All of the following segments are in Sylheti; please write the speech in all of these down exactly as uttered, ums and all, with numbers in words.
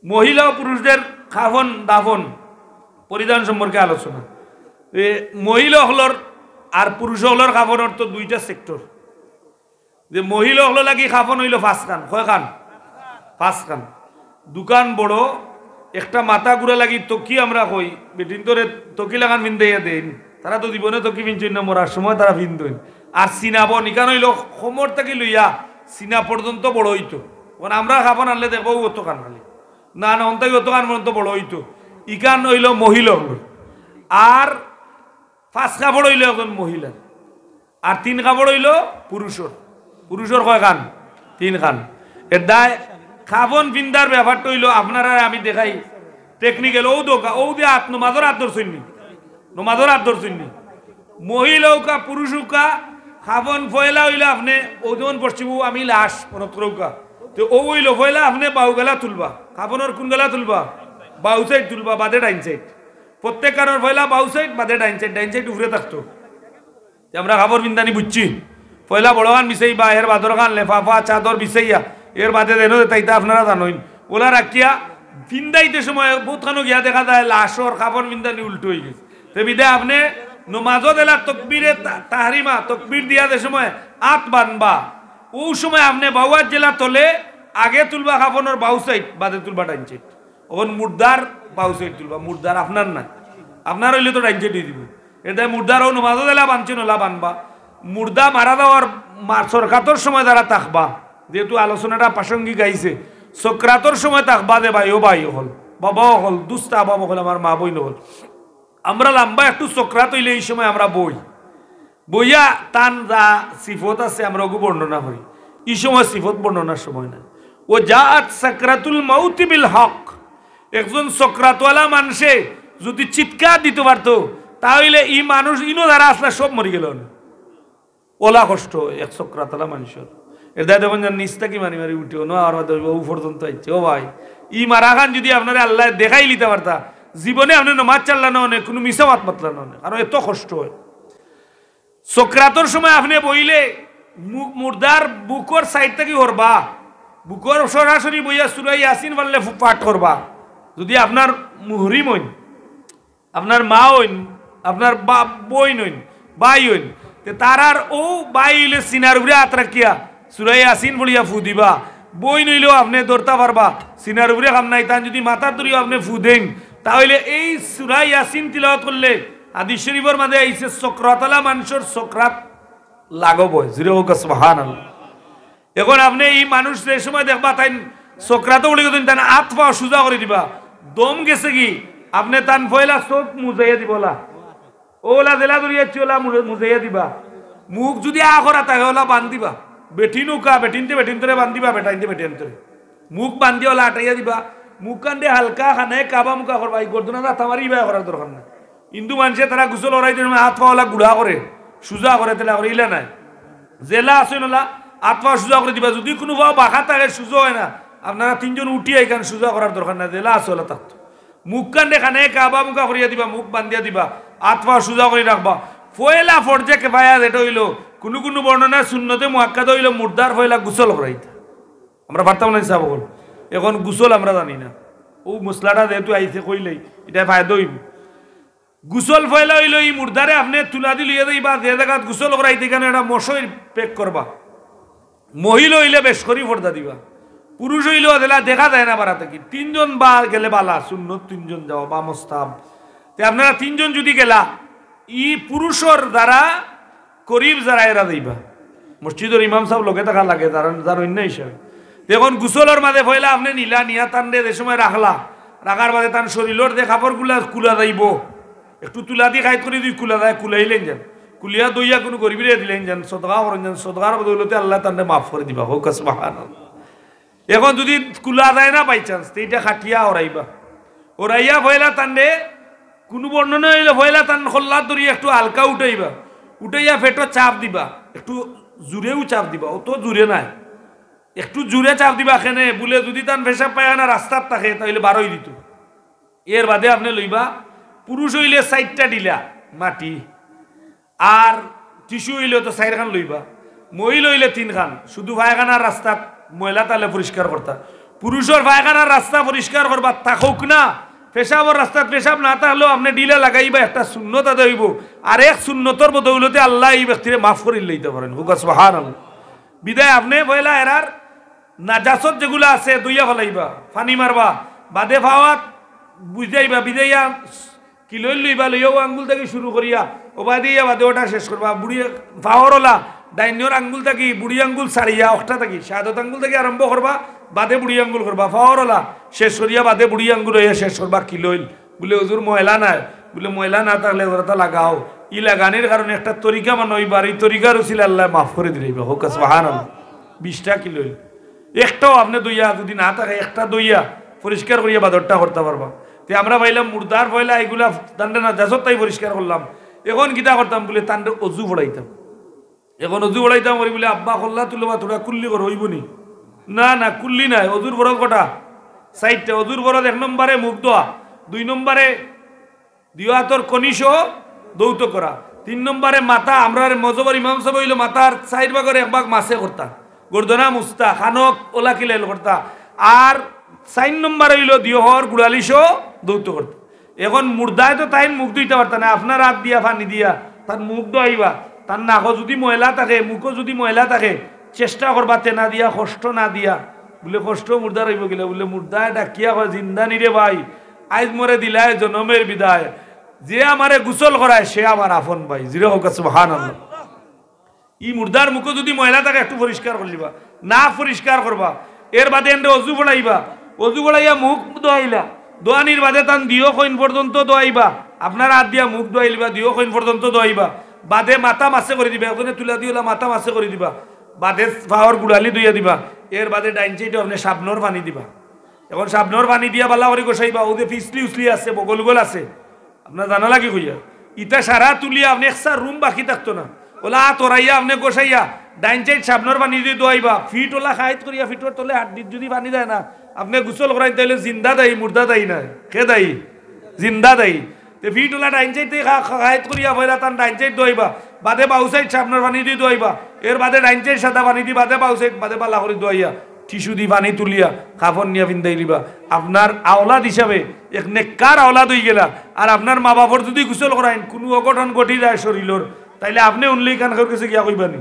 মহিলা ও পুরুষদের কাফন দাফন পরিধান সম্পর্কে আলোচনা। এ, মহিলা অকলর আর পুরুষ অকলর কাফনর তো দুইটা সেক্টর। যে মহিলা অকলর লাগি কাফন অইলো পাঁচখান। কয়খান? পাঁচখান। দুইখান বড়, একটা মাথা গুরা লাগি তকি আমরা কই, বেটিন্তরে তকি লাখান পিন্দাইয়া দেইন। তারা তো জীবনে তকি পিনছইন না, মরার সময় তারা পিন্দইন। আর সিনাবন, ইখান অইলো কোমর থাকি লইয়া সিনা পর্যন্ত বড় অইতো। অখন আমরা কাফন আনলে দেখবা অউ অতখান খালি। না, না, অন থাকি অতখান পর্যন্ত বড় অইতো। ইখান অইলো মহিলা অকলর। আর পাঁচ কাপড় অইলো একজন মহিলার। আর তিন কাপড় অইলো পুরুষর। পুরুষর কয়খান? তিনখান। এর দায় কাফন পিন্দার ব্যাপারটা অইলো, আপনারারে আমি দেখাই technical। অউ দেখউক্কা, অউ যে আত, নমাজর আত ধরছইন নি? নমাজর আত ধরছইন নি? মহিলা অউক্কা, পুরুষ অউক্কা, কাফন পয়লা অইলো আপনে, অউ যেমন পশ্চিম অউ আমি লাশ, মনত করউক্কা। তে অউ অইলো পয়লা আপনে বাউ গালা তুলবা, কাফনর কুন গালা তুলবা? বাউ side তুলবা, বাদে ডাইন side। প্রত্যেকখানর পয়লা বাউ side, বাদে ডাইন side, ডাইন side উপরে থাকতো। তে আমরা কাপড় পিন্দানি বুঝছি, পয়লা বড়খান বিছাইবা, এর বাদরখান লেফাফা, চাদর বিছাইয়া, এর বাদে যেন যেতা ইতা আপনারা জানইন। অউলা রাখিয়া পিন্দাইতে সময় বউতখানো গিয়া দেখা যায় লাশর কাপড় পিন্দানি উল্টো অইগেছে। তে বিদায় আপনে নমাজো যেলা তকবিরে তা-, তাহরিমা, তকবির দিয়া যে সময় আত বানবা, অউ সময় আপনে বাউ আত যেলা তলে আগে তুলবা কাফনর বাউ side, বাদে তুলবা ডাইন side। অখন মুর্দার বাউ side তুলবা, মুর্দার আপনার নায়, আপনার অইলে তো ডাইন side অই দিবো। এর দায় মুর্দার অউ নমাজো যেলা বানছইন অলা বানবা। মুর্দা মারা যাওয়ার মা-, সক্রাতর সময় যারা থাকবা, যেহেতু আলোচনাটা প্রাসঙ্গিক আইছে, সক্রাতর সময় থাকবা যে ভাই, ও ভাই অকল, বাবা অকল, দুস্ত আহবাব অকল, আমার মা বইন অকল, আমরা লাম্বা একটু সক্রাত অইলে ই সময় আমরা বই, বইয়া তান যা সিফত আছে আমরা অগু বর্ণনা করি। ই সময় সিফত বর্ণনার সময় নায়। ওয়া জাআত সাকরাতুল মাউতি বিল হক। একজন সক্রাতওয়ালা মানষে যুদি চিৎকার দিতো পারতো, তা অইলে ই মানুষ ইনো যারা আছলা সব মরি গেলো অনে। অলা কষ্ট অয় এক সক্রাতওয়ালা মানষর। এর দায় দেখইন যেন নিচ থাকি মারি মারি উঠে, অনো আর মাঝে অউ পর্যন্ত আইছে। ও ভাই, ই মারাখান যুদি আপনারে আল্লায় দেখাইলিতা পারতা, জীবনে আপনে নমাজ ছাড়লা না অনে, কুনু মিছা মাত মাতলা না অনে, কারণ এত কষ্ট অয়। সক্রাতর সময় আপনে বইলে মু-, মুর্দার বুকর side থাকি হরবা, বুকর সরাসরি বইয়া সুরা ইয়াসিন পারলে ফু-, পাঠ করবা। যুদি আপনার মুহরিম অইন, আপনার মা অইন, আপনার বা-, বইন অইন, ভাই অইন, তে তারার অউ ভাই অইলে সিনার উপরে আত রাখিয়া সুরা ইয়াসিন পড়িয়া ফু দিবা। বইন অইলেও আপনে ধরতা পারবা, সিনার উপরে কাম নাই, তান যুদি মাথাত ধরিয়া আপনে ফু দেইন, তা অইলে এই সুরা ইয়াসিন তিলাওয়াত করলে হাদিস শরীফর মাঝে আইছে, সক্রাতওয়ালা মানষর সক্রাত লাঘব অয়। জুরে কউক্কা সুবহানাল্লাহ। অখন আপনে ই মানুষ যে সময় দেখবা তাইন সক্রাতো পড়ি গেছইন, তান আত পাও সুজা করি দিবা। দম গেছেগি, আপনে তান পয়লা চউখ মুজাইয়া দিবা অলা। অলা যেলা ধরিয়া আইছি অলা মু-, মুজাইয়া দিবা। মুখ যুদি আ করা থাকে অলা বান দিবা। বেটিন অউক্কা, বেটিন্তে বেটিন্তরে বান দিবা, বেটাইন্তে বেটাইন্তরে। মুখ বান দিয়া অলা আটাইয়া দিবা। মুখখানরে হালকা খানায়ে কাবা মুখা করবা, ই গর্দনাত আত মারি ইবায় করার দরকার নাই। হিন্দু মানষে তারা গোসল করাইতে সময় আত পাও অলা গুড়া করে, সুজা করে, তেলা করে, ইলা নায়। যেলা আছইন অলা আত পাও সুজা করি দিবা। যুদি কুনু পাও বাঁকা থাকে, সুজা অয় না, আপনারা তিনজন উঠিয়া ইখান সুজা করার দরকার নাই, যেলা আছে অলা থাকতো। মুখখানরে খানায়ে কাবা মুখা করিয়া দিবা, মুখ বান্ধিয়া দিবা, আত পাও সুজা করি রাখবা। পয়লা ফরজে কেফায়া যেটা অইলো, কুনু কুনু বর্ণনায় সুন্নতে মুআক্কাদা অইলো মুর্দার পয়লা গোসল করাইতা। আমরা পারতাম না হিসাব অকল। অখন গোসল আমরা জানি না। অউ মসলাটা যেহেতু আইছে কইলেই, ইটায় ফায়দা অইবো। গোসল পয়লা অইলো ই মুর্দারে আপনে তুলাদি লইয়া যাইবা, যে জাগাত গোসল করাইতা ইখানো একটা মশারি pack করবা। মহিলা অইলে বেশ করি পর্দা দিবা। পুরুষ অইলেও যেলা দেখা যায় না বারা থাকি। তিনজন বা গেলে বালা, সুন্নত তিনজন যাওয়া বা মুস্তাহাব। তে আপনারা তিনজন যুদি গেলা, ই পুরুষর যারা করিব যারা এরা যাইবা। মসজিদর ইমাম সাব লগে থাকা লাগে, যারা, যারা অইন্য হিসাবে। তে অখন গোসলর মাঝে পয়লা আপনে নিলা, নিয়া তানরে যে সময় রাখলা, রাখার বাদে তান শরীলর যে কাপড়গুলা খুলা যাইবো, একটু তুলাদি কাইত করি যুদি খুলা যায়, খুলাইলাইন যান। খুলিয়া ধইয়া কুনু গরিবরে দিলাইন যান, সদকা করইন যান, সদকার বদৌলতে আল্লায় তানরে মাফ করি দিবা। কউক্কা সুবহানাল্লাহ। অখন যুদি খুলা যায় না by chance, তে ইটা কাটিয়া হরাইবা। হরাইয়া পয়লা তানরে, কুনু বর্ণনা অইলে পয়লা তান কল্লাত ধরি একটু হালকা উঠাইবা। উঠাইয়া পেটো চাপ দিবা, একটু জুরেউ চাপ দিবা, অত জুরে নায়। একটু জুরে চাপ দিবা কেনে, বুলে যুদি তান পেশাব পায়খানা রাস্তাত থাকে, তা অইলে বারই দিতো। এর বাদে আপনে লইবা, পুরুষ অইলে চাইরটা ঢিলা মাটি, আর tissue অইলে তো চাইরখান লইবা, মহিলা অইলে তিনখান, শুধু পায়খানার রাস্তাত ময়লা তালে পরিষ্কার করতা। পুরুষর পায়খানার রাস্তা পরিষ্কার করবা, থাকউক না, পেশাবর রাস্তাত পেশাব না থাকলেও আপনে ঢিলা লাগাইবা, একটা সুন্নত আদায় অইবো। আর এক সুন্নতর বদৌলতে আল্লায় ই ব্যক্তিরে মাফ করিলাইতা পারইন। কউক্কা সুবহানাল্লাহ। বিদায় আপনে পয়লা এরার নাজাসত যেগুলা আছে ধইয়া ফালাইবা, পানি মারবা, বাদে পাওয়াত ভিজাইবা, ভিজাইয়া কিলইল লইবা, লইয়া অউ আঙ্গুল থাকি শুরু করিয়া, অউ বাদে ইয়া বাদে অটা শেষ করবা। বুড়ি পাওর অলা ডাইনর আঙ্গুল থাকি, বুড়ি আঙ্গুল ছাড়িয়া, অখটা থাকি, শাহাদত আঙ্গুল থাকি আরম্ভ করবা, বাদে বুড়ি আঙ্গুল করবা, পাওর অলা শেষ করিয়া, বাদে বুড়ি আঙ্গুল অইয়া শেষ করবা। কিলইল বুলে, "হুজুর, ময়লা নাই।" বুলে, "ময়লা না থাকলে অটা লাগাও।" ই লাগানির কারণে একটা তরিকা বানাইবার, ই তরিকার উছিলায় আল্লায় মাফ করি দিলাইবা। কউক্কা সুবহানাল্লাহ। বিশটা কিলইল, একটাও আপনে ধইয়া যুদি না থাকে, একটা ধইয়া পরিষ্কার করিয়া বাদরটা করতা পারবা। তে আমরা পাইলাম মুর্দার পয়লা ইগুলা তানরে নাজাসত থাকি পরিষ্কার করলাম। এখন কিতা করতাম বুলে, তানরে অজু পড়াইতাম। এখন অজু পড়াইতাম করি বুলে, "আব্বা, কল্লা তুলো বা থুড়া কুল্লি করো, অইবো নি?" না, না, কুল্লি নায়, অজুর ফরজ কটা? চাইরটা। অজুর ফরজ এক নম্বরে মুখ ধোয়া, দুই নম্বরে দিও আতর কনিসহ ধৌত করা। তিন নম্বরে মাথা, আমরার মজহবর ইমাম সাব অইলো মাথার চাইর ভাগর এক ভাগ মাছে করতা, গর্দনা মুছতা, খানক অলা কিলইল করতা। আর চাইর নম্বরে অইলো দিও হর গুড়ালিসহ ধৌত করতা। এখন মুর্দায় তো তাইন মুখ ধইতা পারতা না, আপনার আত দিয়া পানি দিয়া তান মুখ ধোয়াইবা। তান নাকো যুদি ময়লা থাকে, মুখো যুদি ময়লা থাকে, চেষ্টা করবা তেনা দিয়া, কষ্ট না দিয়া। বুলে, "কষ্ট মুর্দার অইবো কিলা?" বুলে, "মুর্দায় ডাকিয়া কয়, 'জিন্দা নি রে ভাই, আইজ মরে দিলায় জনমের বিদায়। যে আমারে গোসল করায়, সে আমার আপন ভাই।'" জুরে কউক্কা সুবহানাল্লাহ। ই মুর্দার মুখো যুদি ময়লা থাকে, একটু পরিষ্কার করিলিবা, নাক পরিষ্কার করবা। এর বাদে এনরে অজু পড়াইবা, অজু পড়াইয়া মুখ ধোয়াইলা, ধোয়ানির বাদে তান দিও কইন পর্যন্ত ধোয়াইবা। আপনার আত দিয়া মুখ ধোয়াইলিবা, দিও কইন পর্যন্ত ধোয়াইবা। বাদে মাথা মাছে করি দিবা, একজনে তুলা দিওলা মাথা মাছে করি দিবা। বাদে পাওর গুড়ালি ধইয়া দিবা। এর বাদে ডাইন সাইডো আপনে সাবনর পানি দিবা। এখন সাবনর পানি দিয়া বালা করি গোসাইবা, অউ যে ফিসলি উসলি আছে, বগল উগল আছে, আপনার জানা লাগি কইয়া, ইতা সারা তুলিয়া আপনে একসার রুম বাকি থাকতো না। অলা আত অরাইয়া আপনে গোসাইয়া, ডাইন সাইড সাবনর পানি দি ধোয়াইবা, ফিট অলা খাইত করিয়া, ফিটর তলে হাড্ডিত যুদি পানি যায় না, আপনে গোসল করাইন, তাইলে জিন্দা দায়ী, মুর্দা দায়ী নায়। কে দায়ী? জিন্দা দায়ী। তে ফিট অলা ডাইন সাইড থাকি খা-, খা-, খাইত করিয়া পয়লা তান ডাইন সাইড ধোয়াইবা, বাদে বাউ সাইড সাবনর পানি দি ধোয়াইবা, এর বাদে ডাইন সাইড সাদা পানি দি, বাদে বাউ সাইড, বাদে বালা করি ধোয়াইয়া, টিস্যু দি পানি তুলিয়া, কাপড় নিয়া ফিন্দাইলিবা। আপনার আওলাদ হিসাবে এক নেককার আওলাদ অইগেলা। আর আপনার মা বাপর যুদি গোসল করাইন, কুনু অঘটন ঘটি যায় শরীলর, তাইলে আপনে উনলে ইখান কেউর গেছে গিয়া কইবা নি?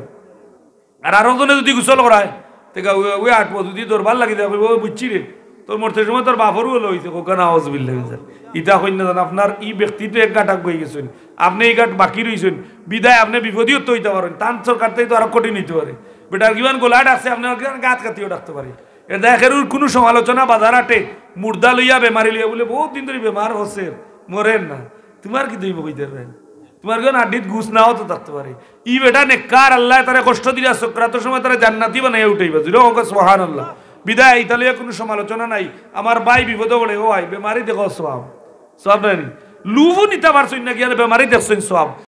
আর আরকজনে যুদি গোসল করায়, তে গা-, ওই, ওই আটবো যুদি দরবার লাগি যায়, কইবো, "ওই বুঝছি রে, তোর মরতে সময় তোর বাপরও অলা অইছে।" কউক্কা নাউজুবিল্লাহ মিন জালিক। ইতা কইন না জান, আপনার ই ব্যক্তিত্ব এক গাঁট আগুয়াই গেছইন, আপনে ই গাঁট বাকি রইছইন, বিদায় আপনে বিপদিও তো অইতা পারইন। তান সরকার থাকি তো আরো কঠিন অইতে পারে। বেটার কিমান গলা ডাকছে, আপনে কিমান গাত কাটিও ডাকতে পারে। এর দায় কেউর কুনু সমালোচনা, বাজার হাটে মুর্দা লইয়া, বেমারি লইয়া বুলে, "বহুত দিন ধরি বেমার অইছে, মরের না।" তুমার কিতা অইবো কইতে পারইন? তুমার কিমান হাড্ডিত গুস নাও তো থাকতে পারে। ই বেটা নেককার, আল্লায় তারে কষ্ট দিরা, সকরাতর সময় তারে জান্নাতি বানাইয়া উঠাইবা। জুরে কউক্কা সুবহানাল্লাহ। বিদায় ইতা লইয়া কুনু সমালোচনা নাই। আমার ভাই বিপদো পড়ে, "ও ভাই, বেমারি দেখো সওয়াব।" সওয়াব নায় নি? লুভও নিতা পারছইন না, গিয়া বেমারি দেখছইন সওয়াব।